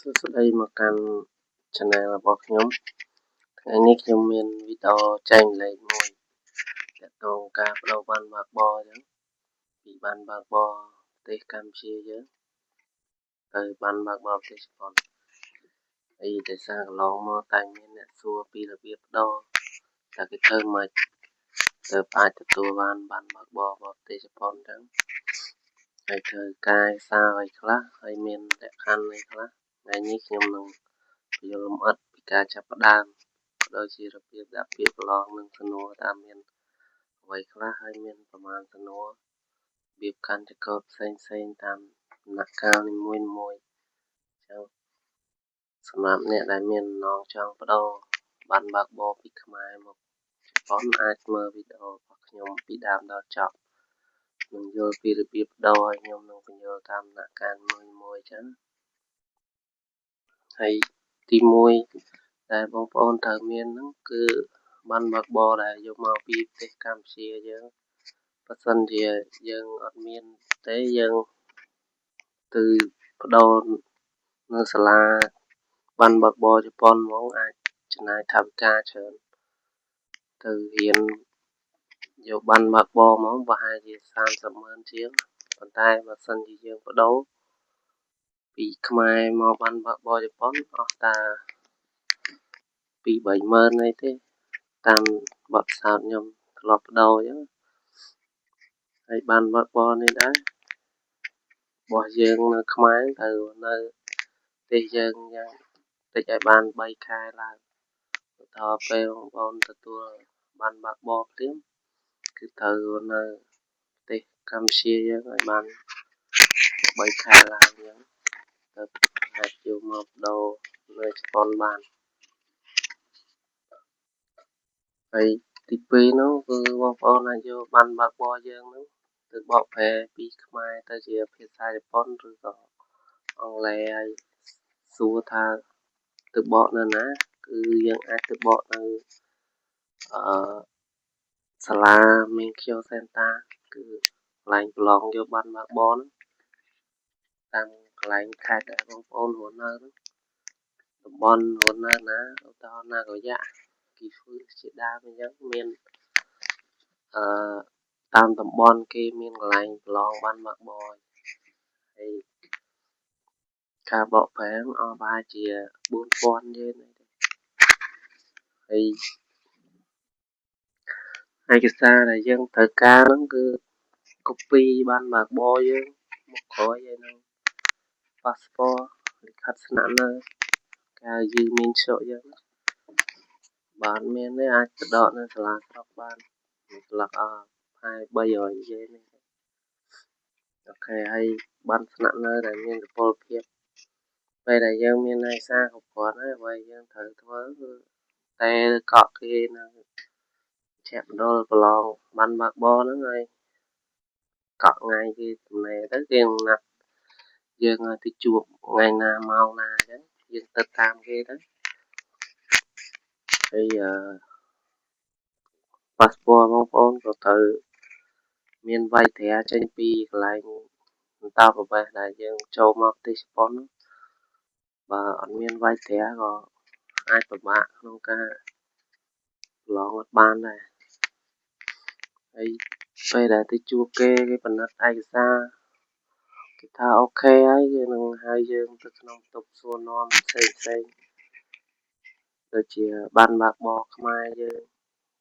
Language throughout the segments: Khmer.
សួស្តីមកកាន់ Channel របស់ខ្ញុំថ្ងៃនេះខ្ញុំមានវីដេអូចែករំលែកមួយទាក់ទងការបដូរប័ណ្ណបើកបរអញ្ចឹងពីប័ណ្ណបើកបរប្រទេសកម្ពុជាយើងទៅប័ណ្ណបើកបរប្រទេសជប៉ុនហើយដោយសារកន្លងមកតែមានអ្នកសួរពីរបៀបបដូរតើគេធ្វើម៉េចទើបអាចទទួលបានប័ណ្ណបើកបររបស់ប្រទេសជប៉ុនអញ្ចឹងហើយត្រូវការឯកសារអ្វីខ្លះហើយមានលក្ខខណ្ឌអីខ្លះថ្ងៃនេះខ្ញុំនឹងពន្យល់លម្អិតពីការចាប់ផ្ដើមក៏ដូចជារបៀបដាក់ពាក្យប្រឡងនិងសំណួរតើមានអ្វីខ្លះហើយមានប្រមាណសំណួររបៀបកាន់ចង្កូតផ្សេងផ្សេងតាមដំណាក់កាលនីមួយៗអញ្ចឹងសម្រាប់អ្នកដែលមានបំណងចង់បដូរប័ណ្ណបើកបរពីខ្មែរមកជប៉ុនអាចមើលវីដេអូរបស់ខ្ញុំពីដើមដល់ចប់នឹងយល់ពីរបៀបបដូរហើយខ្ញុំនឹងពន្យល់តាមដំណាក់កាលមួយមួយអញ្ចឹងហើយទី1ដែលបងប្អូនត្រូវមានហ្នឹងគឺប័ណ្ណបើកបរដែលយកមកពីប្រទេសកម្ពុជាយើងបើសិនជាយើងអត់មានទេយើងទៅបដូរនៅសាលាប័ណ្ណបើកបរជប៉ុនហ្មងអាចចំណាយថវិកាច្រើនទៅរៀនយកប័ណ្ណបើកបរហ្មងប្រហែលជា30ម៉ឺនជាងប៉ុន្តែបើសិនជាយើងបដូរពីខ្មែរមកប័ណ្ណបើកបរជប៉ុនអស់តា2 3ម៉ឺនអីទេតាមបទពិសោធន៍ខ្ញុំធ្លាប់បដូរអញ្ចឹងហើយប័ណ្ណបើកបរនេះដែររបស់យើងនៅខ្មែរត្រូវនៅប្រទេសយើងយ៉ាងតិចឲ្យបាន3ខែឡើងដល់ពេលបងប្អូនទទួលប័ណ្ណបើកបរភ្លាមគឺត្រូវនៅប្រទេសកម្ពុជាយើងឲ្យបាន3ខែឡើងអញ្ចឹងទៅអាចយកមកបដូរនៅជប៉ុនបានហើយទី2នោះគឺបងប្អូនអាចយកប័ណ្ណបើកបរយើងនោះទៅបកប្រែពីខ្មែរទៅជាភាសាជប៉ុនឬក៏អង់គ្លេសហើយសួរថាទៅបកនៅណាគឺយើងអាចទៅបកនៅអឺសាលាមេខៀវសេនតាគឺកន្លែងប្រឡងយកប័ណ្ណបើកបរហ្នឹងតាមកន្លែងខេត្តដែលបងប្អូនរស់នៅហ្នឹងតំបន់រស់នៅណាឧទាហរណ៍ណាកយ៉ាគីហ្វឺជាដើមអញ្ចឹងមានអឺតាមតំបន់គេមានកន្លែងប្រឡងប័ណ្ណបើកបរហើយការបកប្រែអស់ប្រហែលជា4000យេនអីទេហើយឯកសារដែលយើងត្រូវការហ្នឹងគឺ copy ប័ណ្ណបើកបរយើងមកក្រោយហើយនឹង passport លិខិតស្នាក់នៅគេហៅយឺមានឈក់យើងបានមានទេអាចទៅដកនៅសាលាស្រុកបានមួយស្លឹកអស់ប្រហែល300យេនទេOK ហើយប័ណ្ណស្នាក់នៅដែលមានសុពលភាពពេលដែលយើងមានឯកសារគ្រប់គ្រាន់ហើយអ្វីយើងត្រូវធ្វើគឺតែកក់គេនៅជ្រះមណ្ឌលប្រឡងប័ណ្ណបើកបរហ្នឹងហើយកក់ថ្ងៃគេទំនេរទៅគេនឹងណាត់យើងឲ្យទៅជួបថ្ងៃណាម៉ោងណាអញ្ចឹងយើងទៅតាមគេទៅហើយអឺប៉ាសពតបងប្អូនក៏ត្រូវមានវៃត្រាចេញពីកន្លែងអន្តោប្រវេសន៍ដែលយើងចូលមកប្រទេសជប៉ុនបើអត់មានវៃត្រាក៏អាចពិបាកក្នុងការប្រឡងអត់បានដែរហើយពេលដែលទៅជួបគេគេពិនិត្យឯកសារគេថាOK ហើយគេនឹងហៅយើងទៅក្នុងបន្ទប់សួរនាំផ្សេងផ្សេងដូចជាប័ណ្ណបើកបរខ្មែរយើង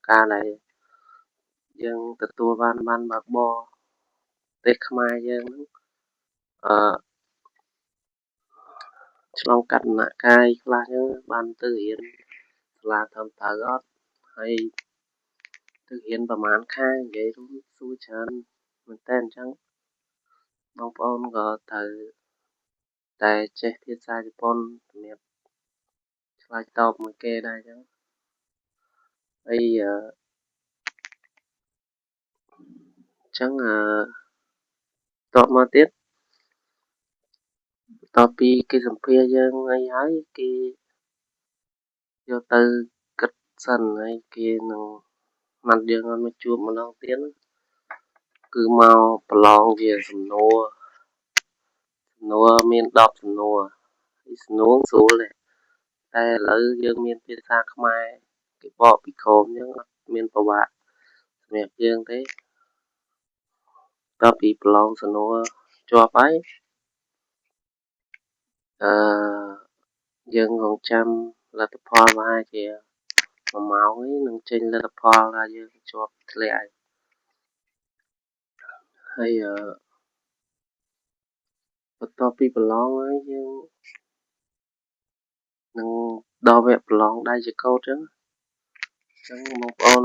កាលដែលយើងទទួលបានប័ណ្ណបើកបរប្រទេសខ្មែរយើងហ្នឹងអឺឆ្លងកាត់ដំណាក់កាលខ្លះហ្នឹងបានទៅរៀនសាលាត្រឹមត្រូវអត់ហើយទៅរៀនប្រហែលខែនិយាយរួមសួរច្រើនមែនតើអញ្ចឹងបងប្អូនក៏ត្រូវតែចេះភាសាជប៉ុនសម្រាប់ឆ្លើយតបមួយគេដែរអញ្ចឹងហើយអញ្ចឹងអឺតបមកទៀតបន្ទាប់ពីគេសម្ភាសយើងអីហើយគេយកទៅគិតសិនហើយគេនឹងណាត់យើងឲ្យមកជួបម្ដងទៀតគឺមកប្រឡងជាសំណួរសំណួរមាន10សំណួរ សំនួរស្រួលទេតែឥឡូវយើងមានភាសាខ្មែរគេបកពីក្រោមអញ្ចឹងអត់មានពិបាកសម្រាប់យើងទេតពីប្រឡងសំណួរជាប់ហើយអឺយើងរងចាំលទ្ធផលប្រហែលជា1ម៉ោងនេះនឹងចេញលទ្ធផលថាយើងជាប់ធ្លាក់ហើយបន្ទាប់ពីប្រឡងហើយយើងនឹងដល់វគ្គប្រឡងដៃចកោតចឹងចឹងបងប្អូន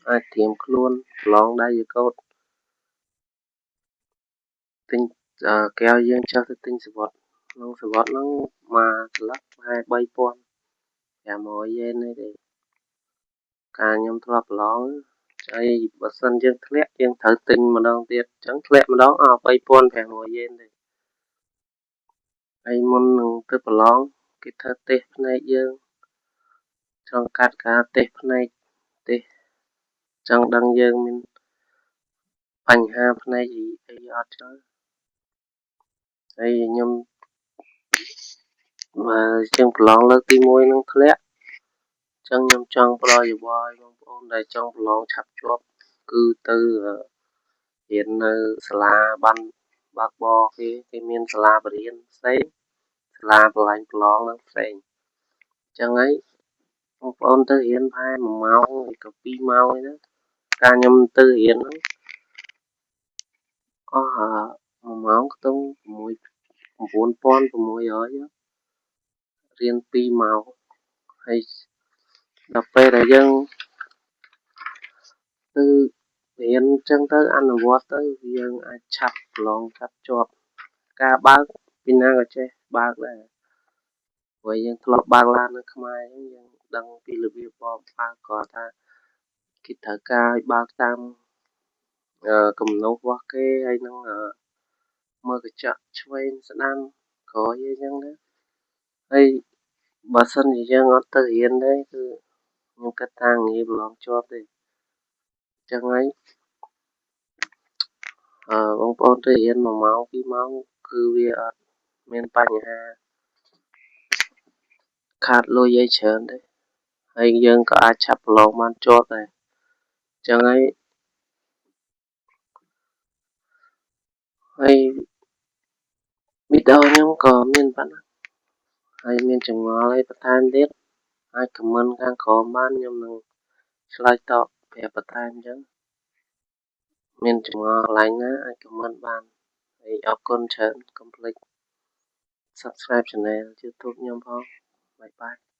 អាចត្រៀមខ្លួនប្រឡងដៃចកោតទិញគេឲ្យយើងចុះទៅទិញសំបុត្រក្នុងសំបុត្រហ្នឹងមួយស្លឹកប្រហែល3500យេនទេកាលខ្ញុំធ្លាប់ប្រឡងហើយបើសិនយើងធ្លាក់យើងត្រូវទិញម្ដងទៀតអញ្ចឹងធ្លាក់ម្ដងអស់3500យេនទេហើយមុននឹងទៅប្រឡងគេធ្វើតេស្តភ្នែកយើងចង់កាត់ការតេស្តភ្នែកតេស្តចង់ដឹងយើងមានបញ្ហាភ្នែកអីអត់ចឹងហើយខ្ញុំបើជាងប្រឡងលើកទី1នឹងធ្លាក់ចឹងខ្ញុំចង់ផ្ដល់យោបល់ឲ្យបងប្អូនដែលចង់ប្រឡងឆាប់ជាប់គឺទៅរៀននៅសាលាបានបើកបរគេមានសាលាបរិញ្ញាផ្សេងសាលាបន្លាញប្រឡងនឹងផ្សេងចឹងហើយបងប្អូនទៅរៀនប្រហែល1ម៉ោងឬក៏2ម៉ោងអីទៅកាលខ្ញុំទៅរៀនហ្នឹងអស់1ម៉ោងខ្ទង់9600រៀន2ម៉ោងហើយដល់ពេលដែលយើងទៅរៀនចឹងទៅអនុវត្តទៅយើងអាចឆាប់ប្រឡងឆាប់ជាប់ការបើកពីណាក៏ចេះបើកដែរព្រោះយើងធ្លាប់បើកឡាននៅខ្មែរអញ្ចឹងយើងដឹងពីរបៀបបើកគាត់ថាគេត្រូវការឲ្យបើកតាមគំនូសរបស់គេហើយនឹងមើលកញ្ចក់ឆ្វេងស្ដាំក្រោយអីចឹងទៅហើយបើសិនជាយើងអត់ទៅរៀនទេគឺខ្ញុំគិតថាងាយប្រឡងជាប់ទេចឹងហើយបងប្អូនទៅរៀន1ម៉ោង2ម៉ោងគឺវាអត់មានបញ្ហាខាតលុយអីច្រើនទេហើយយើងក៏អាចឆាប់ប្រឡងបានជាប់ដែរចឹងហើយហើយវីដេអូខ្ញុំក៏មានប៉ុណ្ណាហើយមានចម្ងល់អីបន្ថែមទៀតអាចខមមិនខាងក្រោមបានខ្ញុំនឹងឆ្លើយតបប្រាប់បន្ថែមអញ្ចឹងមានចម្ងល់កន្លែងណាអាចខមមិនបានហើយអរគុណច្រើនកុំភ្លេច Subscribe Channel YouTube ខ្ញុំផងបាយបាយ។